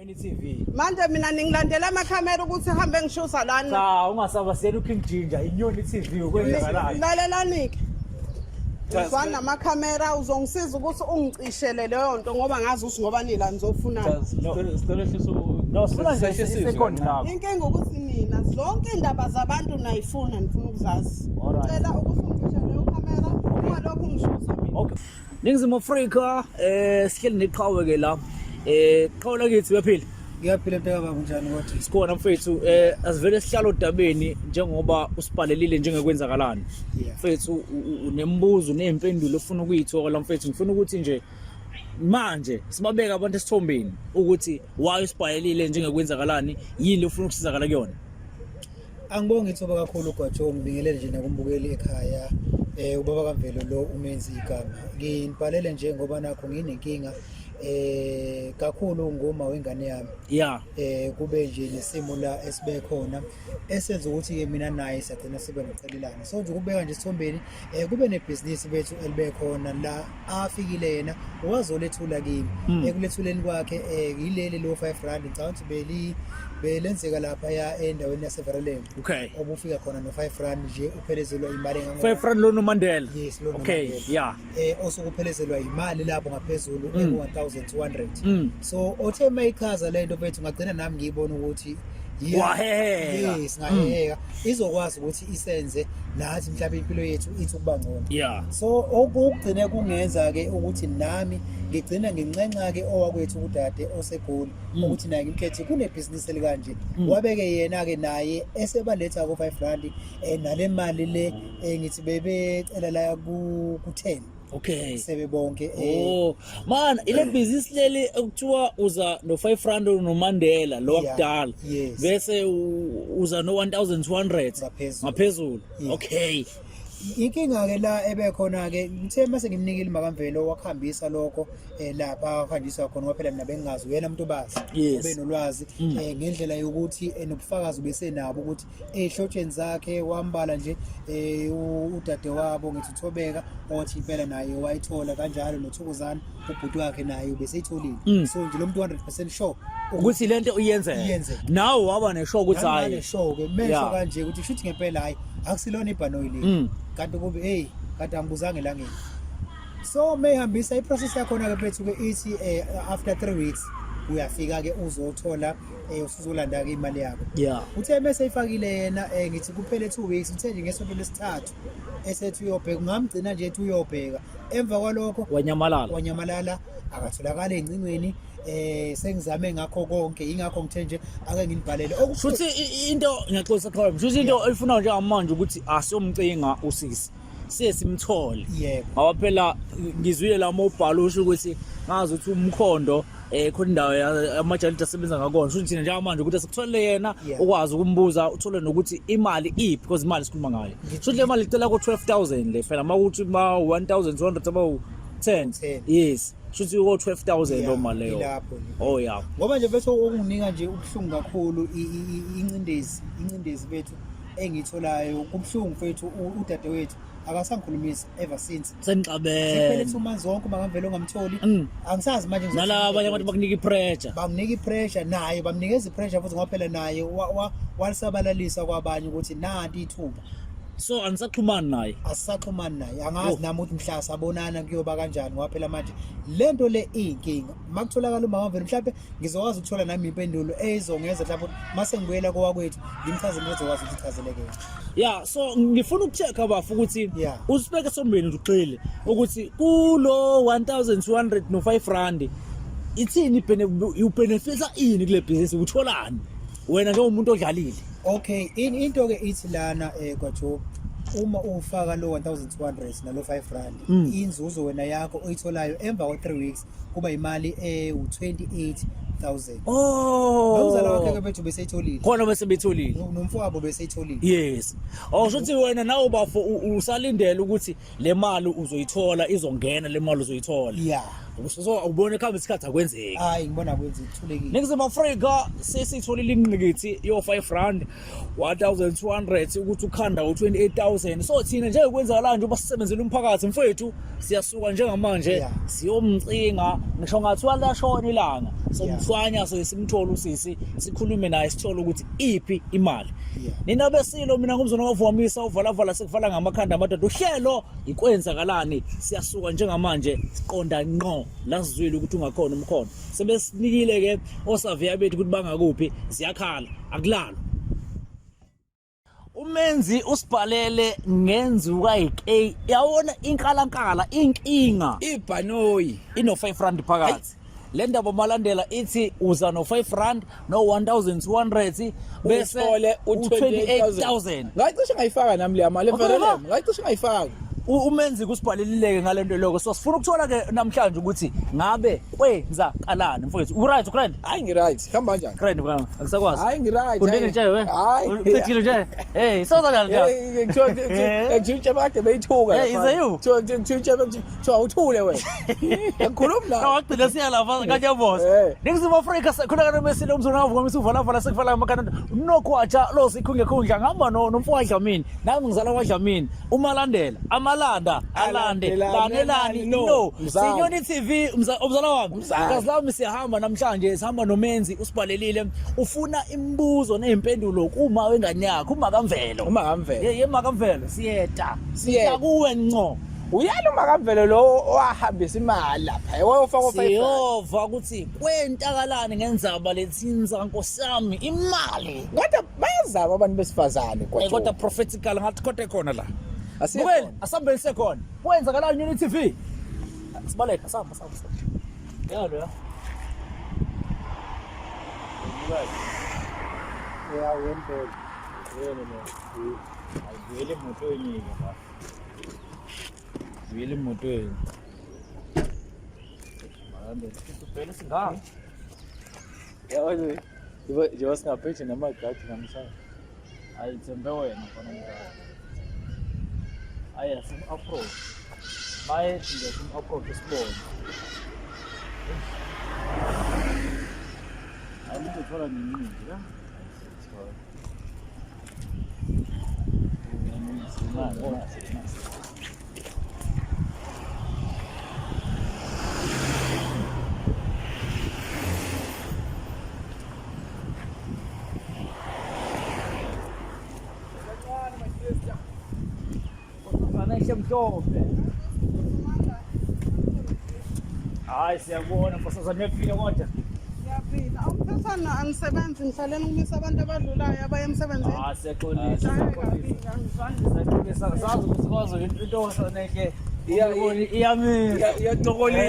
Inyoni TV. Manje mina ningilandela amakhamera ukuthi hambe ngishusa lana. Cha, ungasaba siyena uKing Ginger, Inyoni TV ukwenzakalayo. Lalelani-ke. Uzwana namakhamera uzongisiza ukuthi ungicishele leyo nto ngoba ngazi ukuthi ngoba nila nizofunani. Sicela ehlise No, sifuna nje isekhoni lakho. Inkinga ukuthi nina zonke indaba zabantu nayifuna nifuna ukuzazi. Alright. Cela ukuthi ungicishele leyo khamera ungalokhu ungishusa mina. Okay. Ningizimu Afrika sihleli neqhawe ke la. Qhawe lakithi uyaphila. Ngiyaphila mntaka baba, kunjani kodwa? Sikhona mfethu, asivele sihlala odabeni njengoba usibhalelile njengekwenzakalani. Mfethu, unembuzo nezimpendulo ofuna ukuyithola mfethu, ngifuna ukuthi nje manje sibabeka abantu esithombeni ukuthi why usibhalelile njengekwenzakalani, yini ofuna ukusizakala kuyona. Angibongi ithuba kakhulu Gwajo, ngibingelele nje nakumbukeli ekhaya. Ubaba kaMvelo lo umenzi igama. Nginibhalele nje ngoba nakho nginenkinga kakhulu ngoma wengane yami. Kube nje nesimo la esibe khona esenza ukuthi ke mina naye sagcina sibe noqhelelana. So nje ukubeka nje isithombeni, kube nebhizinisi bethu elibe khona la afikile yena wazolethula kimi. Ekulethuleni kwakhe yileli lo 5 rand, ngicabanga ukuthi beli belenzeka lapha ya endaweni yaseVerelem. Obufika khona no 5 rand nje uphelezelwa imali engango 5 rand lo noMandela. Yes, lo Mandela. Osukuphelezelwa imali lapho ngaphezulu eku 1200. So othe mayichaza lento bethu ngagcina nami ngiyibona ukuthi Waheheka. Yes, ngaheheka. Izokwazi ukuthi isenze nathi mhlawumbe impilo yethu ithi ukuba ngcono. So okugcine kungenza ke ukuthi nami ngigcina nginxenxa ke owakwethu kudade oseGoli ukuthi naye ngimkhethe kunebhizinisi elikanje. Wabeke yena ke naye esebaletha ko 5 rand, nale mali le, ngithi bebecela la ku 10. Sebebonke. Oh, man, ile business leli okuthiwa uza no 5 rand no Mandela lo wakudala. Bese uza no 1200 Ngaphezulu. Ngaphezulu. Yeah. Inkinga ke la ebekhona ke, ngithe mase ngimnikile uMakamvelo wakuhambisa lokho, lapha kuhanjiswa khona, ngoba phela mina bengingazi, uyena umuntu obazi. Ubenolwazi ngendlela yokuthi, nobufakazi besenabo ukuthi ehlotsheni zakhe wambala nje, udade wabo ngithi uThobeka othi impela naye wayithola kanjalo, noThokozani ubhuti wakhe naye ubeseyitholile. So nje lo muntu 100% sure ukuthi lento iyenzeka. Iyenzeka. Nawe waba nesure ukuthi hayi. Nami sure ke mesho kanje ukuthi shuthi ngempela hayi akusilona ibhanoyi le. Kanti kube hey kanti angibuzange elangeni. So mehambisa iprocess yakhona ke bethu ke ithi, after 3 weeks uyafika ke uzothola, usuzolanda ke imali yakho. Uthe mase ifakile yena, ngithi kuphele 2 weeks, uthe nje ngesonto lesithathu esethi uyobheka, ngamgcina nje ethi uyobheka, emva kwalokho Wanyamalala. Wanyamalala, akatholakala engcingweni. Sengizame ngakho konke, ingakho ngithe nje ake nginibhalele. Futhi into ngiyaxolisa qhawe, futhi into oyifuna njengamanje ukuthi asiyomcinga usisi siye simthole. Yebo. Ngoba phela ngizwile la mobhalo usho ukuthi ngazi ukuthi umkhondo khona indawo amajalidi asebenza ngakona, sho thina njengamanje ukuthi asikutholele yena, ukwazi ukumbuza uthole nokuthi imali iphi, because imali sikhuluma ngayo, sho le mali icela ko 12,000 le phela makuthi ma 1200 abawu 10. 10. Yes, shuthi ko 12,000 lo mali leyo. Ilapho nje. Oh yeah. Ngoba nje bese okunginika nje ubuhlungu kakhulu incindezi bethu engiyitholayo, kubuhlungu mfethu, udadewethu akasangikhulumisi ever since. Senixabene. Sekuphele 2 months zonke uMakamvelo ongamtholi. Angisazi manje ngizothini. Nalaba abanye abantu bakunika ipressure. Bamnika ipressure naye, bamnikeza ipressure futhi, ngoba phela naye walisabalalisa kwabanye ukuthi nanti ithuba. So anisaxhumani naye? Asisaxhumani naye, angazi Oh. nami ukuthi mhla sabonana kuyoba kanjani, ngoba phela manje lento le iyinkinga. Makutholakala uMakamvelo mhlawumbe ngizokwazi ukuthola nami impendulo ezongenza mhlawumbe mase ngibuyela kowakwethu ngimchazele into ezokwazi ukuthi ichazeleke. Yeah, so ngifuna ukucheck abafu ukuthi usibeke esombeni nje ugxile ukuthi kulo 1200 no 5 rand ithini, ubenefita ini kule business, utholani wena njengomuntu odlalile? Okay, into ke ithi lana, Kwajo, uma ufaka lo 1200 nalo 5 rand, inzuzo wena yakho oyitholayo emva kwa 3 weeks kuba imali ewu 28,000. Nomzala wakhe ke bethu beseyitholile. Khona bese betholile. Nomfowabo beseyitholile. Yes, oh, shuthi wena nawe bafo usalindele ukuthi le mali uzoyithola, izongena le mali uzoyithola. Yeah. So ubona ekuhamba isikhathi akwenzeki. Hayi, ngibona kwenzeki, kuthulekile. Ningizimu Afrika sesitholile ingqikithi yo-5 rand 1200 ukuthi ukhanda u-28000. So thina njengokwenzakalayo njengoba sisebenzela umphakathi mfowethu, siyasuka njengamanje siyomcinga, ngisho ngathiwa lashona ilanga, somhlwanya soke simthole usisi, sikhulume naye, sithole ukuthi iphi imali. Nina besilo, mina ngumzona wavumisa uvalavala sekuvala ngamakhanda amadoda. Uhlelo ikwenzakalani, siyasuka njengamanje siqonda ngqo la sizwile ukuthi ungakhona umkhono. Sebesinikile ke osaviya bethu ukuthi bangakuphi, ziyakhala akulalwa. Umenzi usibhalele ngenzuka yi-K, yawona inkalankala inkinga ibhanoyi ino 5 rand phakathi. Le ndaba malandela ithi uza no 5 rand no 1200 bese uthole u-28000. Ngacishe ngayifaka nami leya mali Ubona? eVerelem, ngacishe ngayifaka. Umenzi kusibhalelileke ngale nto lokho, so sifuna ukuthola ke namhlanje ukuthi ngabe kwenzakalani mfowethu. U-right, u-grand? Hayi, ngi-right, hamba kanjani? Grand bwana, akusakwazi. Hayi, ngi-right. Undini nje we? Hayi. Ucithile nje. Hey, soza njani nje? Hey, kuthiwa intshebe kade beyithuka. Hey, is it you? Kuthiwa intshebe, kuthiwa uthule wena, ngikhulumi la. Wagcina siya lapha kanyaboza. Ningizimu Afrika khona kanomesile umzona wavuka uvala vala sekuvala amakhanda nokwatsha lo sikhunge khundla ngihamba no nomfo waDlamini, nami ngizala kwaDlamini, umalandela amalanda alande lanelani no Mzala. Sinyoni TV, umzala wami. Umzala. Kazi lami, siyahamba namhlanje, sihamba nomenzi, usibhalelile, ufuna imibuzo nezimpendulo kuma wengane yakhe umakamvelo. Umakamvelo. Ye makamvelo, siyeta. Siyeta. Kuwe nco. Uyala umakamvelo lo owahambisa imali lapha wayofaka o-5 rand. Siyova ukuthi kwentakalani ngenzaba lethinza nkosi yami imali. Kodwa bayazama abantu besifazane. Kodwa prophetical ngathi kodwa khona la. Asiye Bukeli, khona. asambeni sekhona kwenzakalani Nyoni TV, sibaleke, asamba asamba asamba. Yalo ya. Ya wempela. Ayibuyele emotweni ke la. Buyele emotweni. Malandela, sifele singaka. Yabo, njengoba singaphethe namagadi namhlanje. Ayithembe wena mfana mdala. Ayi, asim approach. Maye nje sim approach sibone. Ayi, umuntu uthola nini la? Ayisithola. Nkosazana mhlophe. Hayi, siyabona nkosazana, uyaphila kodwa? Ngiyaphila. Awuthathana, angisebenzi, ngihlaleni ukumisa abantu abadlulayo abaya emsebenzini. Ah, siyaxolisa. Hayi, Siyaxolisa. kabi, angizwani. Siyaxolisa, sazi ukuthi kwazi into enhle iyamisa. Iyaxokolisa.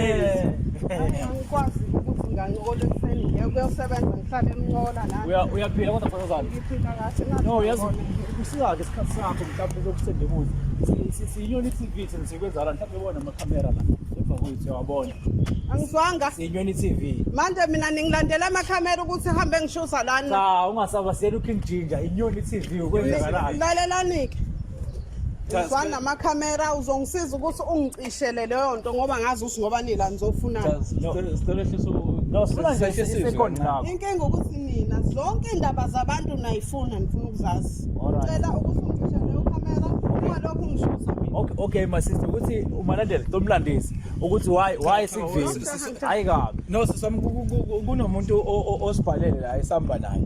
Hayi, angikwazi ukuthi ngingancokola ekuseni ngiye kuyosebenza ngihlale emncokola nani. Uyaphila kodwa nkosazana? Ngiphila kahle ngathi No, yazi ngibona. usingake isikhathi sakho mhlawumbe lokusende kuthi. Siyinyoni TV thina, sikwenzala mhlawumbe ubona amakhamera la. Emva kwethu uyawabona. Angizwanga. Siyinyoni TV. Manje mina ningilandela amakhamera ukuthi hambe ngishuza lana. Cha, ungasaba, siyena uKing Ginger, inyoni TV ukwenzakalani. Lalelani-ke. Uzwana namakhamera, uzongisiza ukuthi ungicishele leyo nto ngoba ngazi ukuthi ngoba nila nizofunani. Sicela ehlise. No, sifuna nje isekhoni lakho. Inkinga ukuthi nina zonke iy'ndaba zabantu nayifuna, nifuna ukuzazi. Alright. Cela ukuthi ungicishe leyo khamera, ungalokhu ungishuza mina. Okay, my sister, ukuthi umalandela tomlandisi ukuthi why sikuvimbi. Hayi kabi. No, sisami, kunomuntu osibhalele la esihamba naye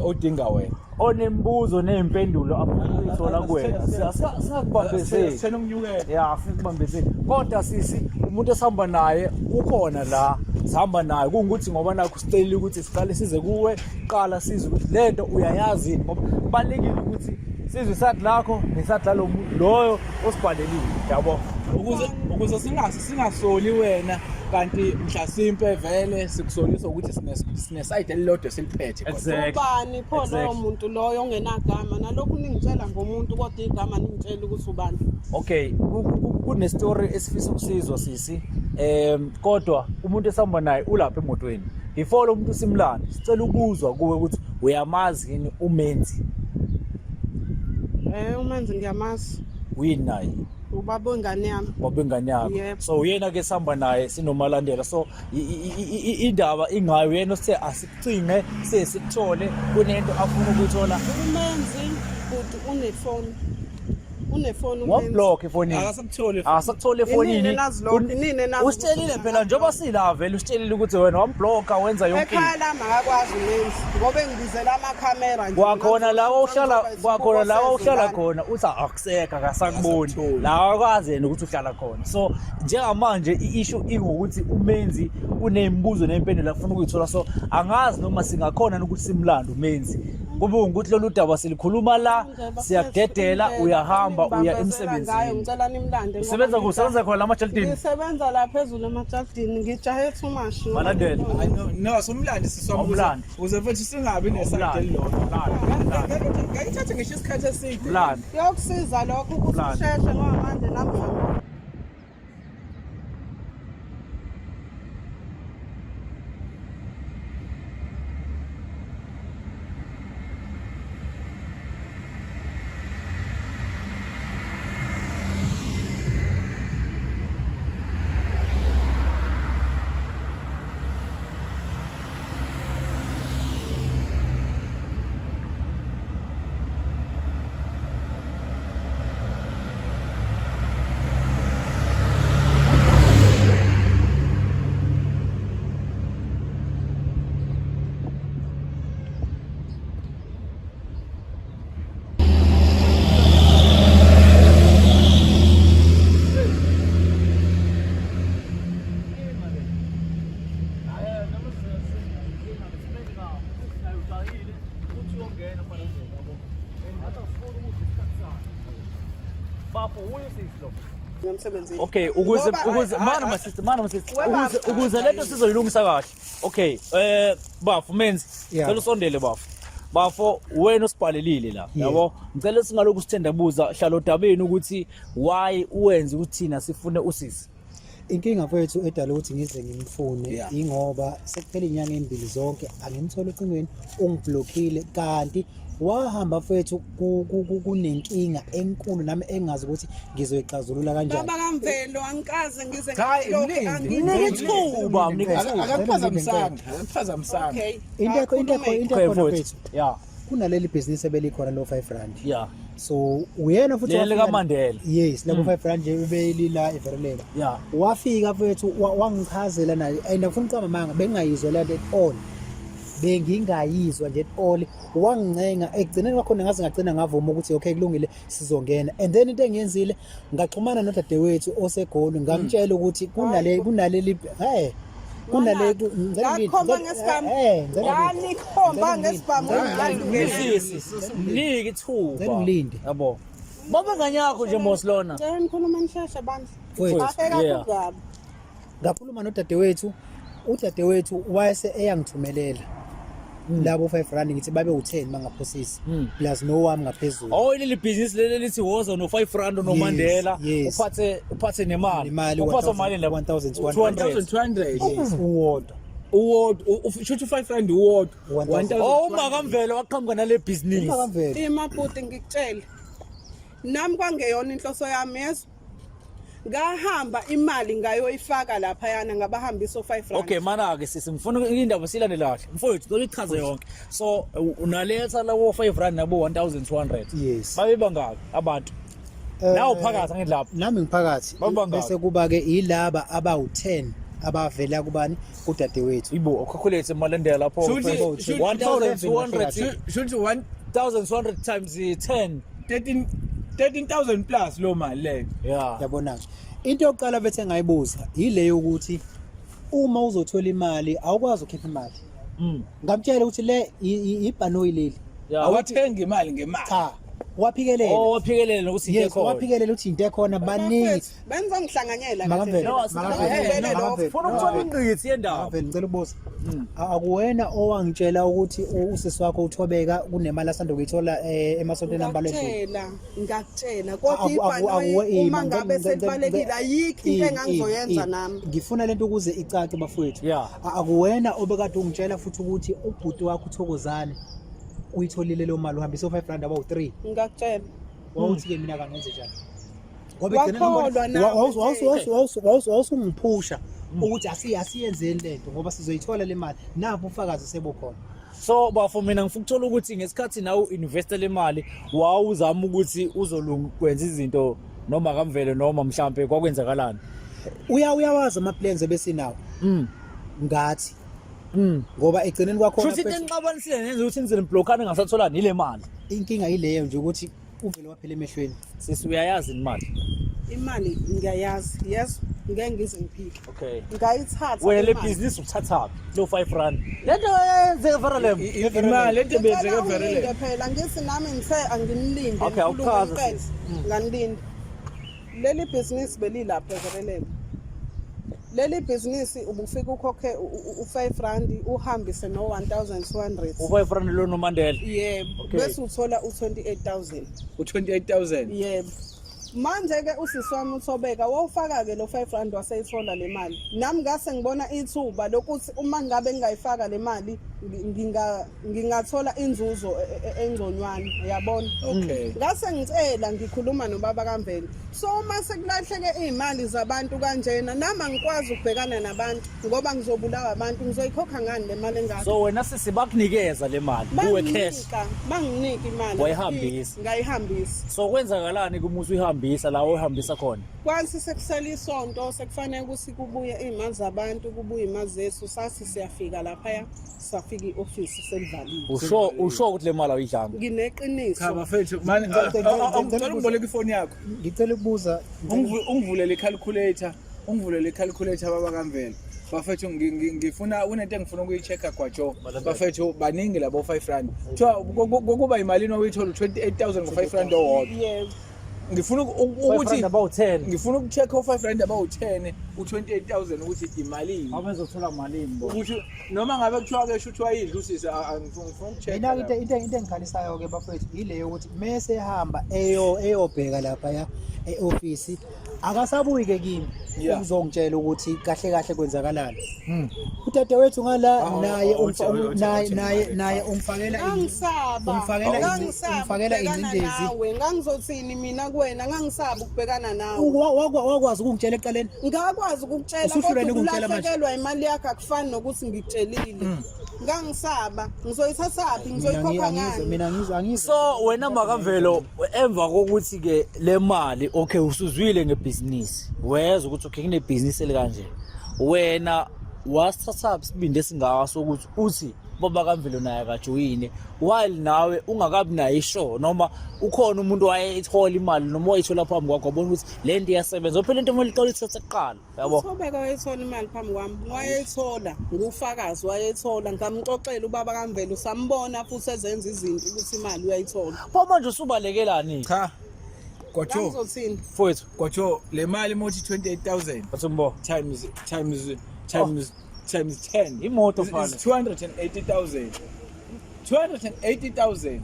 odinga wena. Onembuzo nezimpendulo afuna ukuyithola kuwena. Singakubambezeli. Sithena ukunyukela. Ya, sikubambezeli. Kodwa sisi, umuntu esihamba naye ukhona la. Sihamba naye kungukuthi ngoba nakho sicelile ukuthi siqale size kuwe, qala sizwe ukuthi lento uyayazi yini, ngoba kubalekile ukuthi sizwe iside lakho neside lalo muntu loyo osibhalelile, yabo. Ukuze singasoli wena kanti mhlasimpe vele sikusolisa ukuthi sine side elilodwa esiliphethe kodwa. Exactly. Ubani pho lowo Exactly. muntu loyo ongenagama, nalokhu ningitshela ngomuntu kodwa igama ningitshela ukuthi ubani? Okay, kune story esifisa ukusizwa sisi. Kodwa umuntu esihamba naye ulapha emotweni. Before lo muntu simlande, sicela ukuzwa kuwe ukuthi uyamazi yini umenzi? Umenzi ngiyamazi. Uyini naye? Ubaba wengane yami. Baba ingane yakho. Yebo. So uyena ke sihamba naye sinoMalandela. So indaba ingayo uyena osithe asikucinge sesikuthole kunento afuna ukuyithola. Umenzi bhuti unefoni. Unefoni umenzi. Wablock efonini. Akasakutholi. Akasakutholi efonini. Inini enazi lokho? Inini enazi Usitshelile ukuthi phela njengoba sila vele usitshelile ukuthi wena wamblocka wenza yonke into. Ekhaya lami akakwazi umenzi ngoba engibizela amakhamera nje. Kwakhona la uhlala kwakhona la uhlala khona. khona uthi akusekho akasakuboni Akasakutholi. la akwazi yena ukuthi uhlala khona. So njengamanje i-issue ingokuthi umenzi unemibuzo nempendulo afuna ukuyithola, so angazi noma singakhona ukuthi simlande umenzi kube ukuthi lolu daba silikhuluma la, siyakudedela, uyahamba uya emsebenzini. Ngicela nimlande. Usebenza ku usebenza khona la emajardini? Ngisebenza la phezulu emajardini, ngijahe too much. Malandela. Hayi, no, no, somlandi siswambuza. Awumlandi. Ukuze mfethu singabi neside Awumlandi. elilodwa. Awumlandi. Ngeke ithathe ngisho isikhathi eside. Mlandi. Kuyokusiza lokho ukuthi Mlando. usheshe ngoba manje nami ngiyabona. Emsebenzini. Okay, ukuze Ngoba- ukuze mana my sister, mana my sister, Webaba. ukuze lento sizoyilungisa kahle. Okay, bafo Menzi, Yeah. cela usondele bafo. Bafo wena usibhalelile la, Yeah. yabo. Ngicela singalokhu sithendabuza hlala odabeni ukuthi why uwenze ukuthi thina sifune usisi. Inkinga mfowethu edala ukuthi ngize ngimfune Yeah. ingoba sekuphele inyanga embili zonke angimtholi ocingweni, ungiblockile, kanti wahamba mfowethu kunenkinga enkulu nami engazi ukuthi ngizoyixazulula kanjani. Baba kaMvelo angikaze ngize Cha, ngilokhu mlindi. angithi- Mnike ithuba, mnike ithuba. Akakuphazamisanga, akakuphazamisanga. Okay. Into ekho into ekho into Okay, ekhona mfowethu. mfowethu, Yeah, kunaleli bhizinisi ebelikhona lo 5 rand. yeah. So uyena futhi Leli wafika- kaMandela. Yes, labo 5 rand nje bebelila everlela. Yeah. Wafika mfowethu wangichazela naye and angifuni ukuqamba amanga, bengingayizwa le nto at all. Bengingayizwa nje at all. Wangincenga ekugcineni kwakhona ngaze ngagcina ngavuma ukuthi okay kulungile sizongena. And then into engiyenzile ngaxhumana nodadewethu oseGoli ngamtshela ukuthi kunale kunaleli hey kunale ngicela Ngakhomba ngilinde, ngesibhamu. ngicela ngilinde. Nganikhomba Ngicela ngilinde. ngesibhamu. Sisi, mnike ithuba. Ngicela ungilinde. Yabo. Baba ngane yakho nje mos lona. Ngicela nikhulume nisheshe bandla. Mfowethu. Afeka Yeah. kabi. Ngakhuluma nodadewethu, udadewethu wayese eyangithumelela labo 5 rand, ngithi babe u10 mangaphosisi plus nowami ngaphezulu. Oh, leli bhizinisi leli lithi woza no 5 rand no Mandela, yes. uphathe nemali. Nemali, Uphathe imali la 1200. 1200. Yes, uwodwa. Uwodwa, shuthi 5 rand uwodwa. 1000. Oh, uMakamvelo waqhamuka nale bhizinisi. Umakamvelo. Imabhuti ngikutshele. Nami kwangeyona inhloso yami yeso. Ngahamba imali ngayoyifaka lapha yana ngabahambisa o 5 rand. Okay, mana ke sisi ngifuna indaba silandele kahle. Mfowethu, cela uyichaze yonke. So unaletha lawo 5 rand nabo 1200. Yes. Babe bangaki abantu? Nawu phakathi angithi lapho. Nami ngiphakathi. Babangaki? Bese kuba ke ilaba abawu10 abavela kubani, kudadewethu. Ibo, calculate Malandela lapho. 1200 Shuthi 1 1200 times 10. 13 13000 plus lo mali leyo. Yeah. Yabona ke into yokuqala bethe ngayibuza ile yokuthi uma uzothola imali awukwazi ukukhipha imali. Ngamtshela ukuthi le ibhanoyi leli. Yeah. Awathengi imali ngemali. Cha, waphikelela. Oh, waphikelela nokuthi into Yes, ekhona. waphikelela ukuthi into ekhona baningi. Benizongihlanganyela. Makamvelo, No, Makamvelo, no, Makamvelo. Funa ukuthola ingqikithi yendaba. Makamvelo, ngicela ukubuza. Akuwena owangitshela ukuthi usisi wakho uthobeka kunemali asanda kuyithola emasontweni ambalwa edlule? Ngakutshela, ngakutshela kodwa Akuwe ibhanoyi uma ngabe selibalekile ayikho into engangizoyenza nami. Ngifuna lento ukuze icace bafowethu. Yeah. Akuwena obekade ungitshela futhi ukuthi ubhuti wakho uThokozane uyitholile leyo mali, uhambise u5 rand abawu3. Ngakutshela. Wawuthi ke mina kangenze njani? Ngoba ekugcineni Wakholwa nawe nje. wawusungiphusha ukuthi asiyenzeni lento ngoba sizoyithola le mali, nabu ubufakazi sebukhona. So bafo, mina ngifuna ukuthola ukuthi ngesikhathi nawe u-investa le mali wawuzama ukuthi uzolungwenza izinto noma kaMvelo noma mhlampe kwakwenzakalani? Uyawazi ama-plans ebesinawo ngathi ngoba egcineni kwakhona Shuthi into enixabanisile nenza ukuthi nize niblockane ngasatholani ile mali. Inkinga yileyo nje ukuthi uvele waphela emehlweni. Sisi, uyayazi imali? Imali ngiyayazi, yes, ngeke ngize ngiphike. Okay. Ngayithatha Wena le imali. business uthathaphi lo 5 rand? Lento yenzeka Verulam. Imali lento Ngicela ebenzeke ungilinde Verulam. phela, ngithi nami ngithe anginilinde. Okay, ngikhulume awuchaze, ngiqede. sis. Nganilinde. Leli bhizinisi belilapha eVerulam. Leli bhizinisi ubufika ukhokhe u-5 rand uhambise no-1200. U-5 rand lo noMandela. Yebo. Okay. Bese uthola u-28000. U-28000. Yebo. Manje ke usisi wami uThobeka wawufaka ke lo 5 rand waseyithola le mali. Nami ngase ngibona ithuba lokuthi uma ngabe ngingayifaka le mali ngingathola inzuzo engconywana, uyabona? Okay. Ngase ngicela ngikhuluma nobaba kaMvelo. So uma sekulahleke izimali zabantu kanjena, nami angikwazi ukubhekana nabantu ngoba ngizobulawa abantu, ngizoyikhokha ngani le mali engaka? So wena sisi bakunikeza le mali kuwe cash. Banginika imali. Wayihambisa. Ngayihambisa. So kwenzakalani kuma usuyihambisa la oyihambisa khona? Kwathi sekusele isonto sekufanele ukuthi kubuye iy'mali zabantu, kubuye iy'mali zethu, sathi siyafika laphaya, safika i-ofisi selivaliwe. Usho ukuthi le mali awuyidlanga. Ngineqiniso. Cha bafethu, mani ngicela ungiboleke ifoni yakho. Ngicela ukubuza. Ungivulele i-calculator, ungivulele i-calculator baba kaMvelo. Bafethu, ngifuna kunento engifuna ukuyi-check-a Gwajo. Bafethu, baningi labo 5 rand. Kuthiwa kokuba imalini owuyithola u-28000 ngo-5 rand owodwa. Yebo. Ngifuna 5 ukuthi rand about 10. Ngifuna ukucheck o-5 rand abawu-10 u-28000 ukuthi imalini. Awubezothola malini bo? Ukuthi noma ngabe kuthiwa ke shuthi wayidla usisi, ngifuna ukucheck. Mina into engikhalisayo ke bafethu ile yokuthi mese ehamba eyobheka lapha e-ofisi akasabuyi ke kimi ukuzongitshela ukuthi kahle kahle kwenzakalani. Udadewethu ngala naye naye umfakela Ngangisaba. Umfakela Ngangisaba umfakela ukubhekana ingcindezi. nawe. Ngangizothini mina kuwena? Ngangisaba ukubhekana nawe. Wakwazi ukungitshela ekuqaleni. Ngakwazi ukukutshela Usuhlulene kodwa ukungitshela manje. ukulahlekelwa imali yakho akufani nokuthi ngikutshelile. Ngangisaba. Ngizoyithathaphi? Mina Ngizoyikhokha angizwa ngani? mina angizwa. So wena makaMvelo, emva kokuthi ke le mali, okay, usuzwile ngebhizinisi, wezwa ukuthi okay kunebhizinisi elikanje, wena wasithatha isibindi esingaka sokuthi uthi baba kaMvelo naye akajoyine while nawe ungakabi nayo ishow, noma ukhona umuntu wayeyithola imali noma wayithola phambi kwakho wabona ukuthi le nto iyasebenza? Phela into kumele iqale ithathe kuqala, yabo. Uthobeka wayethola imali phambi kwami, wayethola, ngufakazi, wayethola. Ngamxoxela ubaba kaMvelo, usambona futhi ezenza izinto ukuthi imali uyayithola. Pho manje usubalekelani? Cha. Gwajo, Ngangizothini? Mfowethu. Gwajo, le mali mothi 28000 Bathi mbo times 10. Imoto Is fana. 280,000. 280,000.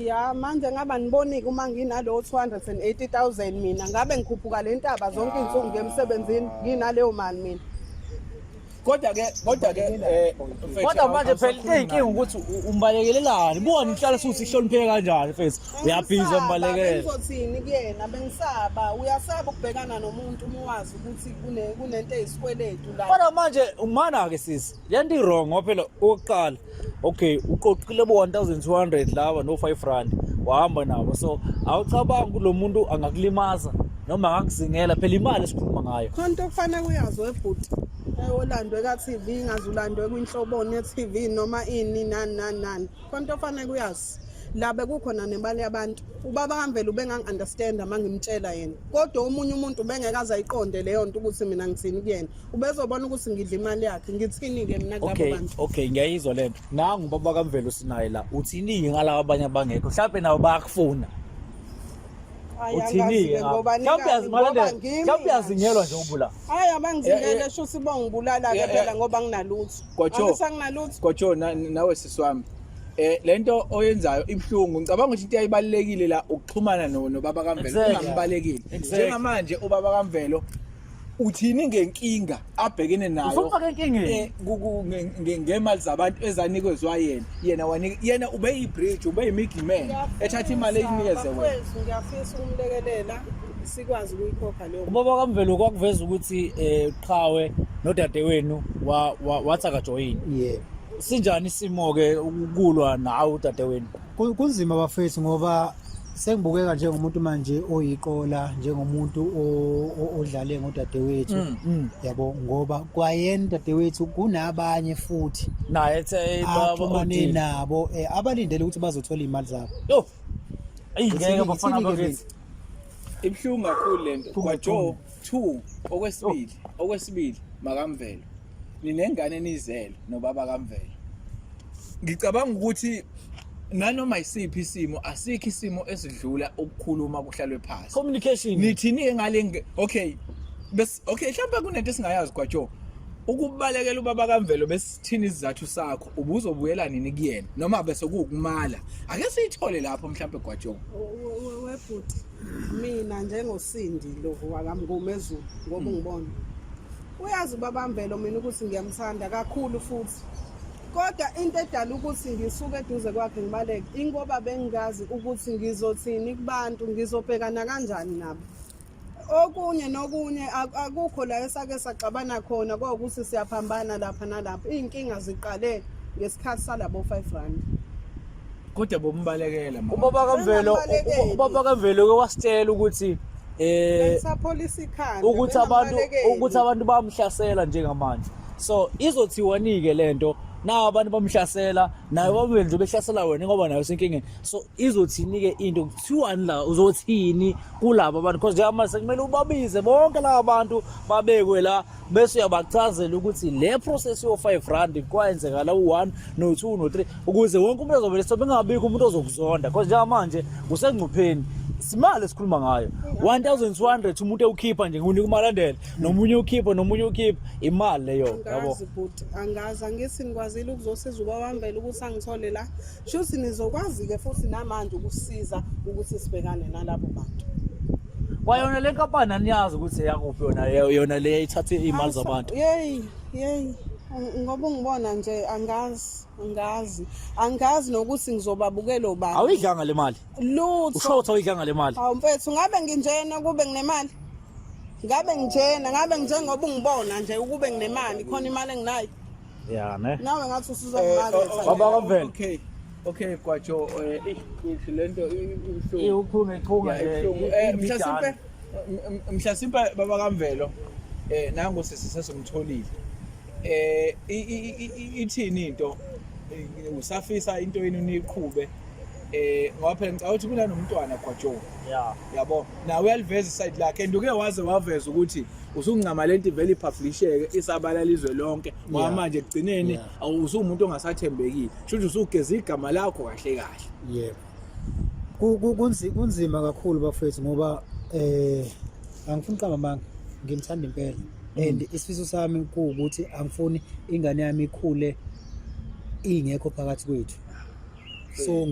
Ya, manje ngaba nibonike uma nginalo 280,000 mina ngabe ngikhuphuka le ntaba zonke izinsuku ngiye emsebenzini nginaleyo mali mina. Kodwa ke mfethu, Kodwa manje phela into eyinkinga ukuthi umbalekelelani? Buka nihlala suthi ihlonipheke kanjani mfethu, uyabhiza Bengisaba, umbalekele. Bengizothini kuyena? Bengisaba. Uyasaba ukubhekana nomuntu uma wazi ukuthi kunento eyisikweletu la. Kodwa manje umana-ke sisi, le nto i-wrong ngoba phela okokuqala, okay, uqoqile bo 1200 laba no 5 rand wahamba nabo, so awucabangi kulo muntu angakulimaza noma angakuzingela? Phela imali esikhuluma ngayo. Khona into okufanele uyazi webhuti, olandwe ka-TV, ngaze ulandwe kwinhloboni ye-TV noma ini nani nani nani, khona into ofanele uyazi la bekukhona nemali yabantu. Ubaba kaMvelo ubengangi-understanda uma ngimtshela yena, kodwa omunye umuntu ubengeke aze ayiqonde leyo nto ukuthi mina ngithini kuyena, ubezobona ukuthi ngidla imali yakhe. Ngithini-ke mina kulabo bantu? Okay, ngiyayizwa lento. Nangu ubaba kaMvelo sinaye la, uthini ngalaba abanye abangekho? Mhlawumbe nabo bayakufuna. Hhayi, Uthini-ke angazi-ke ngabo? ngoba Mhlawumbe ngoba ngimi mhlawumbe uyazingelwa nje ubula. Hhayi, abangizingele shuthi bongibulala-ke phela ngoba nginalutho. Gwajo. Angisanginalutho. Gwajo, nawe sisi wami. Lento oyenzayo ibhlungu. Ngicabanga ukuthi into ayibalekile la ukuxhumana no nobaba kaMvelo ungambalekile. Njengamanje ubaba kaMvelo uthini ngenkinga abhekene nayo? Usumfake enkingeni. Ngemali zabantu ezanikezwa yena. Yena wanika, yena ube yi-bridge, ube yi-middleman. Ethatha imali eyinikeze wena. Bafowethu, ngiyafisa ukumlekelela. Sikwazi ukuyikhokha leyo. Ubaba kaMvelo kwakuveza ukuthi Qhawe nodadewenu wathi akajoyini. Yebo. Sinjani isimo ke ukulwa nawe udadewenu? Kunzima bafethu ngoba sengibukeka njengomuntu manje oyiqola, njengomuntu odlale ngodadewethu. Yabo, ngoba kwayena udadewethu kunabanye futhi naye ethe baba axhumane odile. nabo, abalindele ukuthi bazothola iy'mali zabo. Yo. Ayi ngeke Ithini- bafana ithini-ke bakithi. Ibuhlungu kakhulu lento. Ibuhlungu Gwajo kakhulu. 2 okwesibili, okwesibili makamvelo. Ninengane nizele nobaba kaMvelo. Ngicabanga ukuthi nanoma isiphi isimo, asikho isimo esidlula ukukhuluma kuhlalwe phansi. Communication. Nithini ngale? Okay. Bes okay, mhlawumbe kunento esingayazi, Gwajo. Ukubalekela ubaba kaMvelo, besithini isizathu sakho? Ubuzobuyela nini kuyena noma bese kuwukumala? Ake siyithole lapho mhlawumbe, Gwajo. Webhuti, mina njengoSindi lo wakaMngomezulu, ngoba ungibona uyazi ubabamvelo mina ukuthi ngiyamthanda kakhulu futhi, kodwa into edala ukuthi ngisuke eduze kwakhe ngibaleke ingoba bengingazi ukuthi ngizothini kubantu, ngizobhekana kanjani nabo. Okunye nokunye akukho la esake saxabana khona, kwawukuthi siyaphambana lapha nalapha. Iy'nkinga ziqale ngesikhathi salabo R5. Kodwa bombalekela mama. Ubaba kaMvelo, Bengambalekeli. ubaba kaMvelo ke wasitshela ukuthi Bengisapholisa ikhanda. ukuthi abantu Bengambalekeli. ukuthi abantu bamhlasela njengamanje. So izothiwani-ke lento nawo abantu bamhlasela naye babemvelo nje behlasela wena ngoba nayo usenkingeni. So izothini-ke into, kuthiwani la, uzothini kulabo abantu? Because njengamanje sekumele ubabize bonke laba bantu babekwe la, bese uyabachazela ukuthi le process yo-R5 kwayenzeka la u-1 no-2 no-3, ukuze wonke umuntu azovele sobe engabikho umuntu ozokuzonda, because njengamanje usengcupheni. Simali esikhuluma ngayo 1200, umuntu ewukhipha nje, ngunika umalandela nomunye ukhipha nomunye ukhipha imali leyo, yabo. Angazi bhuti, angazi. Angithi nikwazile ukuzosiza ubabamvela ukuthi angithole la, shuthi nizokwazi-ke futhi namanje ukusiza ukuthi sibhekane nalabo bantu. Kwayona le nkampani aniyazi ukuthi eyakuphi yona, yona le ithathe iy'mali zabantu. Yeyi yeyi, ngoba ungibona nje, angazi, angazi, angazi nokuthi ngizobabukela obani. Awuyidlanga le mali? Lutho. Usho ukuthi awuyidlanga le mali? Hawu mfethu, ngabe nginjena kube nginemali? Ngabe ngijena, ngabe njengoba ungibona nje, ukube nginemali, khona imali enginayo? Ya ne. Nawe ngathi usuzongimaketha. Baba kaMvelo. Okay, Gwajo, ish lento ibuhlungu. Iwuchunge chunga Ya, nje. ibuhlungu. Mhlasimpe baba kaMvelo, nangu sisi sesumtholile. Ithini into? Usafisa into yenu niqhube? Ngoba phela ngicabanga ukuthi kunanomntwana, Gwajo. Ya. Yabo, nawe uyaliveza iside lakhe and uke waze waveza ukuthi usuncama lento ivele ipublisheke isabalala izwe lonke, ngoba manje ekugcineni usuwumuntu ongasathembekile, shuthi usugeza igama lakho kahle kahle. Yebo. Kunzima kakhulu bafethu, ngoba angifuni uqamba amanga, ngimthanda impela and isifiso sami kuwukuthi angifuni ingane yami ikhule ingekho phakathi kwethu. So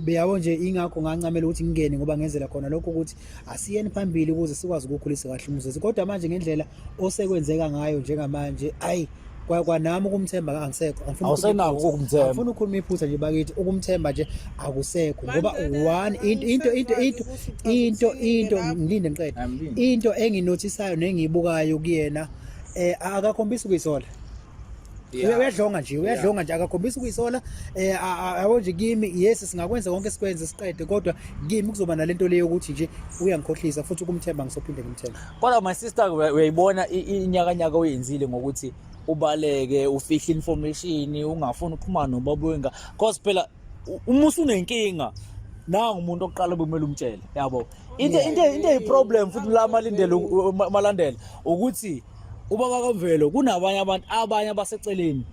beyabo nje, ingakho ngancamela ukuthi ngingene, ngoba ngenzela khona lokho ukuthi asiyeni phambili ukuze sikwazi ukukhulisa kahle umuzi. Kodwa manje ngendlela osekwenzeka ngayo njengamanje, ayi, kwanami ukumthemba angisekho. Angifuni Awusenako ukukhuluma iphutha. ukumthemba. Angifuni ukukhuluma iphutha nje bakithi, ukumthemba nje akusekho, ngoba Manje-ke one into angisakwazi into ukuthi uchaza into uthini lapho. ngilinde ngiqede. Angilinde. Into enginothisayo nengiyibukayo kuyena, akakhombisi ukuyisola. Uyadlonga nje, uyadlonga nje, akakhombisi ukuyisola. Yabo nje, kimi yes, singakwenza konke, sikwenze siqede, kodwa kimi kuzoba nalento leyo ukuthi nje uyangikhohlisa, futhi ukumthemba ngisophinde ngimthembe. Kodwa my sister, uyayibona inyakanyaka oyenzile ngokuthi ubaleke, ufihle information, ungafuni ukuxhumana nobaba wenga, cause phela uma usunenkinga nangu umuntu oqala bekumele umtshele, yabo. Into eyi-problem futhi la malindele malandela ukuthi ubaba kaMvelo kunabanye abantu, abanye abaseceleni